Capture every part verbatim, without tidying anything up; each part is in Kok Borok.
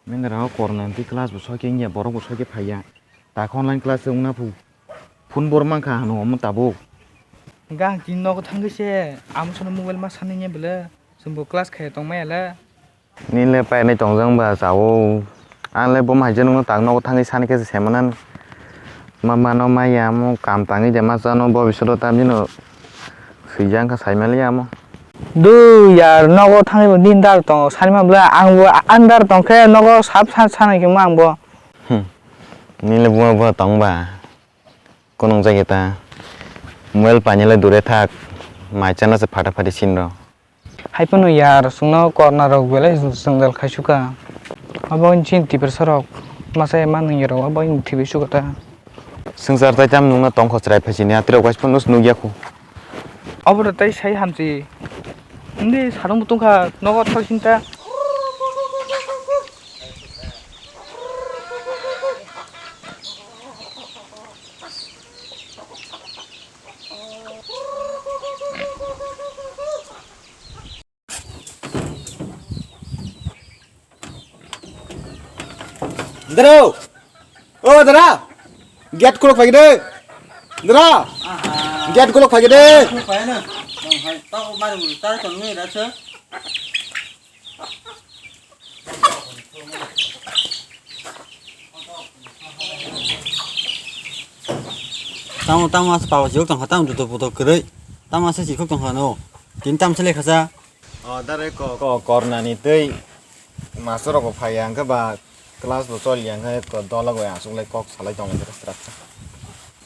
Mendra o corona twi class bo sokhe wngya, borok bo sokhe phaiya. Takhe online class se wngna phu. Phone bor mankha hano omo tabuk. Gang tin nogo thangwi se amo sono mobile ma sanwi nya bwle. Chwngbo class khaiya tongmaya le. Nini le painai tongjak ba chao. Ang le bo hai je nungno tak nogo thangwi sani khe se saimanani. Ma mano maya amo kam tangwi de ma chano bo bisoro tamjino swijak wngkha saimaliya amo. Dui yar nogo thangwi bo nini dar tongo sani ma bwle ang bo andar tongkhe nogo sap sa sanai khe ma ang bo. Hmm. Nini le buma buma tong ba. Kunung jageta mobile painile dure thak, mai chana se phata phati sinro. Hai phano yar, chwngno corona rok belai jwngjal khai suka. Abo chini tiprasa rok masa ma nung yarok abo thibwi suka ta. Swngchar tai tam nungno tongkho chwrai phaisini atirok bai phano nukya khu. Obo tei sai hamchi. Hindi sarung bo tongkha nogo thoi sinta. Dara! O dara! Gate khulok phai de. Dara! Gate khulok phai de. Tamo tamo asa pao jok tongkha tamo joto poto kwrwi. Tamo asa chikhok tongkha no. Tin tam se lekha sa. O dare ko ko corona ni tei master rok bo phai ya hwnkhe ba class bo choli ya hwnkhe ko dolok bai aswk lai kok salai tong lai srap.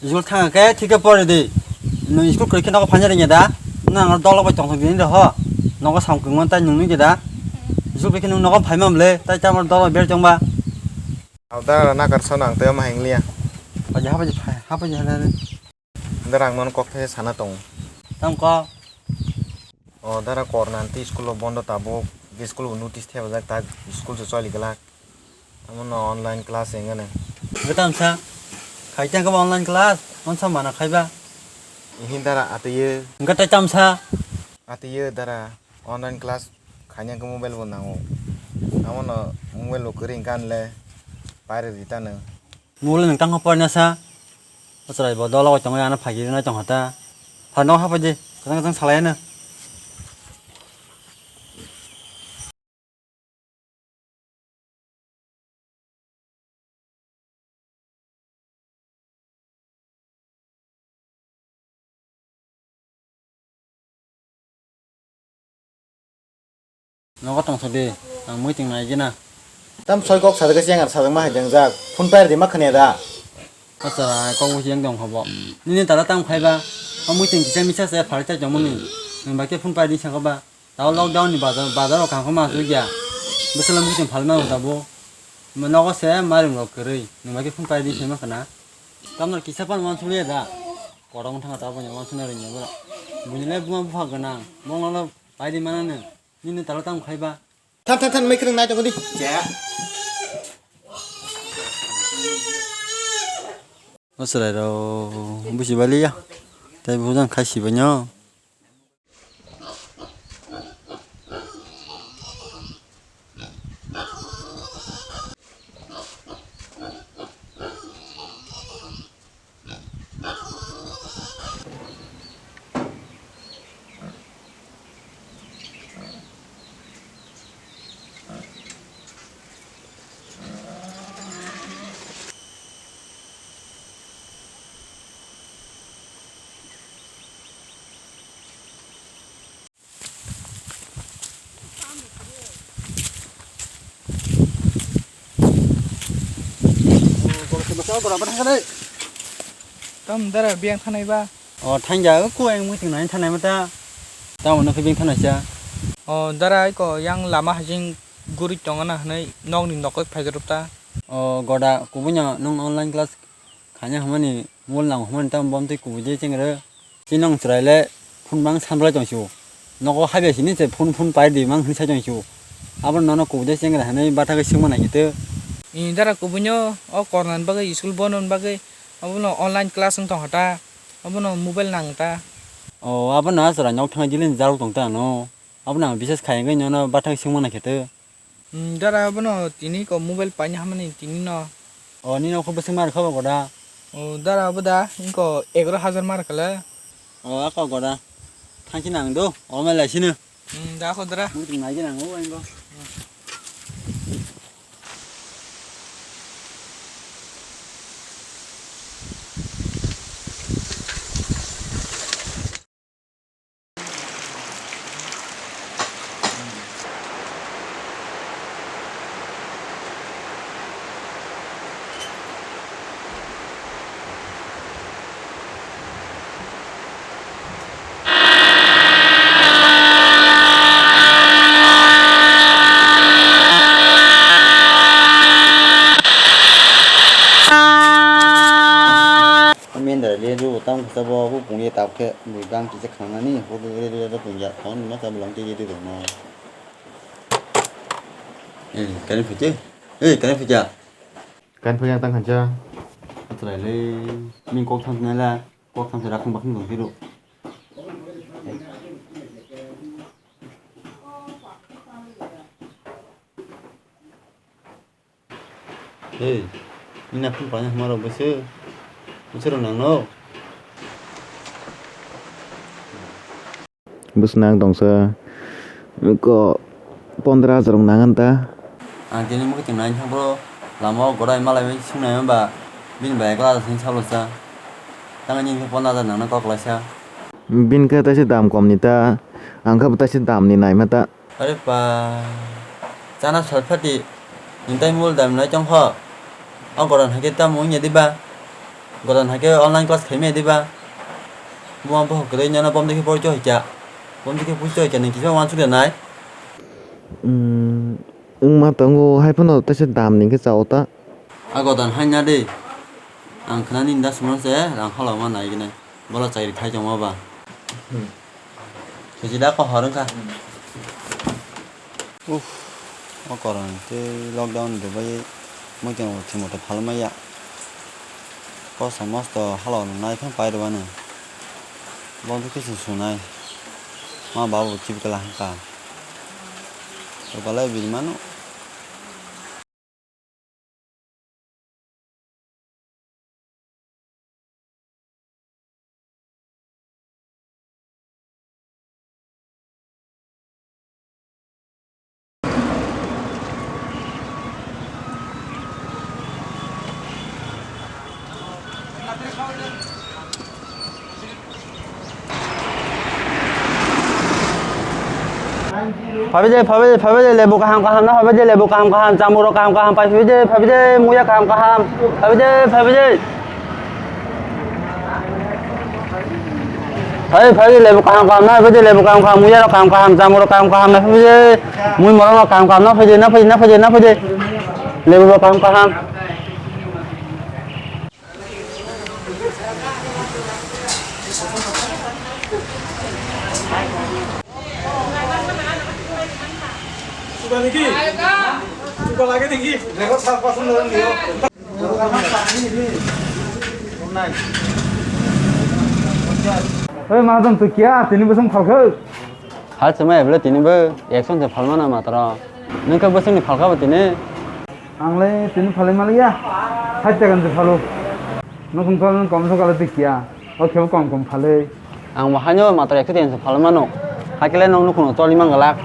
School thang khe thik khe pori di. Nwng school kwrwi khe nogo phaina ringya da? Nwng ang dolok bai tongthok dini rw ho. Nogo sam kwrwngma tai nwng nugya da? School kwrwi khe nwng nogo phaima bwle tai tamo dolok bai berwi tongba. Alda nakar sano ang tei omo hai wngya. Hapaji hapaji phai hapaji hana. Dara ang nono kok thaisa sana tongo. Tamo kok? O dara corona tei school o bondo tabuk. School bo notice thepajak tak school se choli glak. Tamo no online class wngya ne. Hwnkhe tamsa khai tang khe online class onsa mana khaiba. Ihin dara ateye. Hwnkhe tai tamsa. Ateye dara online class khaina khe mobile bo nango. Tamo no mobile bo kwrwi hwnkhe anle pairwi tano. Mole nwng tangkha pornasa. O chwrai bo dolo bai tongwi ano phagi rwnai tongkha ta. Phan no hapai di. Kwchang kwchang salai ano. Nogo tongthok di, ang muiting nai gina. Tam soi kok sajak se yang sajak ma hai jang jak. Phone pair di ma khania da. Acha, kok bo yang dong hobo. Nini tala tang phai ba. O muiting kisa misa se phari ta jomoni. Nang ba ke phone pair di saka ba. Tao lockdown ni bazar, bazar o kangkho ma asuk ya. Bwswla muiting phalma rok dabo. Nogo se maring rok kwrwi. Nwng bai khe phone pai di se ma khna. Tamno kisa pan wansuk ya da. Korong thanga tabo nya wansuk na ring ya bora. Buini le buma bupha gwnang. Bongno lo pai di mana nw. Nini talo tamo khai ba. Than than than mai kwrwng nai tongo di. O chwrai rok busi bali ya. Tai bujang khai si bai no. Tam dara biyang thanai ba? O thangja ko ang muiting nai thanai mata. Tamo no khe biyang thanai cha. O dara ko yang lama hajing guri tongana hanai nokni nokoi phaijarup ta. O goda kubunya nong online class Khaina hwnmani mol nango hwnmani tamo bomtwi kubui je chengre. Chini nong chwrai le phone bang sanblai tong sio. Nogo haibai sini se phone phone pai di mang hwnwi sai tong sio. Abo nono kubui je chengre hwnwi bathagwi swngma nai khe tw. Ni dara kubui no o corona ni bagwi school bono ni bagwi abono online class wng tong kha ta. Abono mobile nang ta. O abono a chwrai nok thangwi dili ni jarwk tong ta ano. Abono ang bises khai wngwi nono bathagwi swngma nai khe tw. Hmm, dara bono tini ko mobile paina hamani tini no. O, nini okho bwswk mar kha bo goda? O, dara bo da, ingko egaroh hajar mar khala. O, ako goda. Thangsi nang do, o mela sino. Hmm, da ko dara. Muitu nai nang o, ingo. Mendra le ru tam khe bo bu pung ye tap khe bui bang kisa khanani bo re re re pung ya thon ma ta blang te ye de no. Eh, kani phuje? Eh, kani phuje? Kani phuje tang khancha. Atrai le min kok thang nai la, kok thang se rakhung bakhung dong hiru. Hey, ina phung paina hma rok bwswk? Bwswk rok nang no? Bwswk nang tongsa. Ko pondra hajar rok nang ta. Ang tini mukti nai thang bro. Lama o gorai malai bai sung nai ba. Bini bai ekla sing salo sa. Tang ni pondra hajar nang na kok lai sa. Bin khe taisa dam kom ni ta. Ang khe bo taisa dam ni nai ma ta. Are pa, chana sal phati, nwng tai mul dam nai tong kho. O goron hai khe tamo wngya diba? Goron hai khe online class khaimaya diba? Buma bohok kwrwi nono bom dikhe porcho hai kha. Bom dikhe porcho hai kha, nwng kisa wansuk ya nai? Hmm, wngma tongo, hai phano taisa dam ni khe chao ta. A godan hai na de. Ang khnani nda sumang se rang hala ma nai gine. Bola chai khai tongma ba. Hmm. Sujila ko horong ka. Hmm. Uff, o koron tei lockdown de bai muitung thimo to phalmaya. Kosa mosto halo nai phang pai rwani. Bondo kisi sunai. Ma babu chip kala hangka. To balai bini mano. Phabi de, phabi de, phabi de, lebu kaham kaham na phabi de, lebu kaham kaham, chamurok kaham kaham, phabi de, phabi de, muya kaham kaham, phabi de, phabi de. Phabi, phabi de, lebu kaham kaham na phabi de, lebu kaham kaham, muya rok kaham kaham, chamurok kaham kaham na phabi de, mui morok rok kaham kaham na phabi de, na phabi de, na phabi de, na phabi de, lebu rok kaham kaham. Oi, mahajon, twi kiya, tini bwswng phalkha? Hal se maya bwle tini bo action se phalmana matro. Nwng khe bwswngni phalkha bo tini? Ang le tini phalwi maliya. Sait taka se phalo. Nukhung tol kom so kala twi kiya. O khe bo kom kom phalwi. Ang bo haino matro ekso taka se phalwi mano. Hakhe le nwng nukhung toli man glak.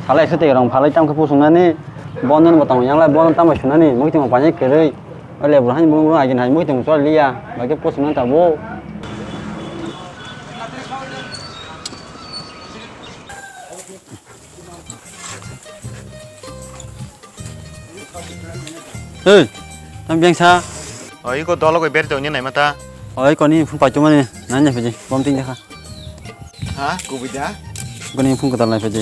Sala ekso taka rong phalwi tam khe pusungnani. Bondo bo tamo yang lai bondo tamo sunani. Mukti mo pani kwrwi. O le bwrwi hani bwrwi agi nai mukti mo choli liya. Ba khe pusungna ta bo. Hey, tam biyang sa. Oh, iko dolo koi berte tongni nai mata. Oh, iko ni phung paitu mani nanya piji, bom ting dekha. Ha, kubui da? Iko ni phung katal nai piji.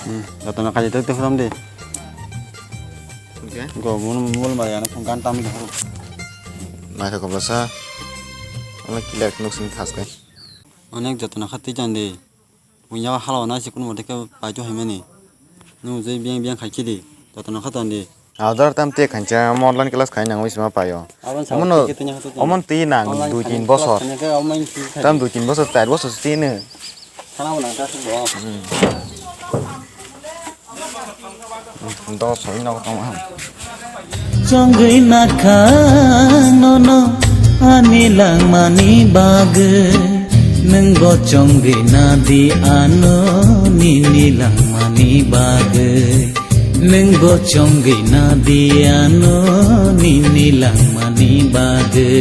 Hmm, dato na kaji tek tek ram de. Oke. Go mun mul mari ana phung kan tam dekha. Nai thok basa. Ala clear nuk sing thas kai. Onek jotona kha twi chandi. Punya hala wana si kun mote khe paitu hai mani. Nung je biyang biyang khai khidi. Jotona kha tandi. Adar tam te khancha online class khai nang wi sima payo. Abon sa Omono, twi khe twi nya kha twi chandi. Omon twi nang Online dui khai tin nang bosor. Class khai nang khe online si khai. Tam dui tin bosor, char bosor si twi ne. Thana bo nang ta bo. Hmm. Dos soi no tong ham. Chongwi nakhang nono ani langmani bagwi, nwngbo chongwi nadi ano nini langmani bagwi, nwngbo chongwi nadi ano nini langmani bagwi,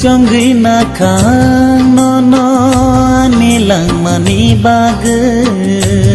chongwi nakhang nono ani langmani bagwi.